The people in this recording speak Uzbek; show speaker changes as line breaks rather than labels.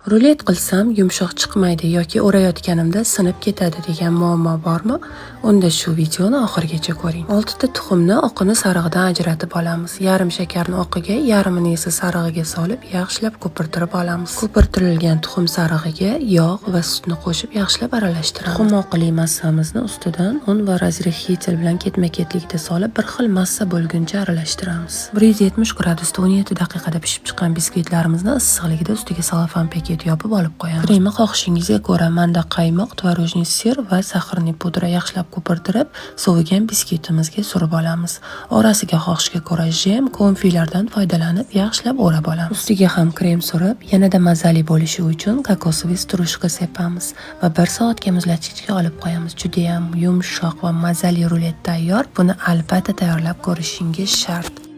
Rulet qilsam yumshoq chiqmaydi yoki o'rayotganimda sinib ketadi degan muammo bormi? Unda shu videoni oxirigacha ko'ring. 6 ta tuxumni oqini sarig'idan ajratib olamiz. Yarim shakarni oqiga, yarmini esa sarig'iga solib, yaxshilab ko'pirtirib olamiz. Ko'pirtirilgan tuxum sarig'iga yog' va sutni qo'shib yaxshilab aralashtiramiz. Tuxum oqili massamizni ustidan un va разрыхлитель bilan ketma-ketlikda solib, bir xil massa bo'lguncha aralashtiramiz. 170 gradusda 17 daqiqada pishib chiqqan biskvitlarimizni issiqligida ustiga salofan paket yopib olib qo'yamiz. Kremi xohishingizga ko'ra, manda qaymoq, творожный сыр va сахарный pudra yaxshilab ko'pirtirib, sovigan biskvitimizga surib olamiz. Orasiga xohishga ko'ra jem, konfilardan foydalanib yaxshilab o'rab olamiz. Ustiga ham krem surib, yanada mazali bo'lishi uchun кокосовый стружка sepamiz va 1 soatga muzlatgichga olib qo'yamiz. Judayam yumshoq va mazali rulet tayyor. Buni albatta tayyorlab ko'rishingiz shart.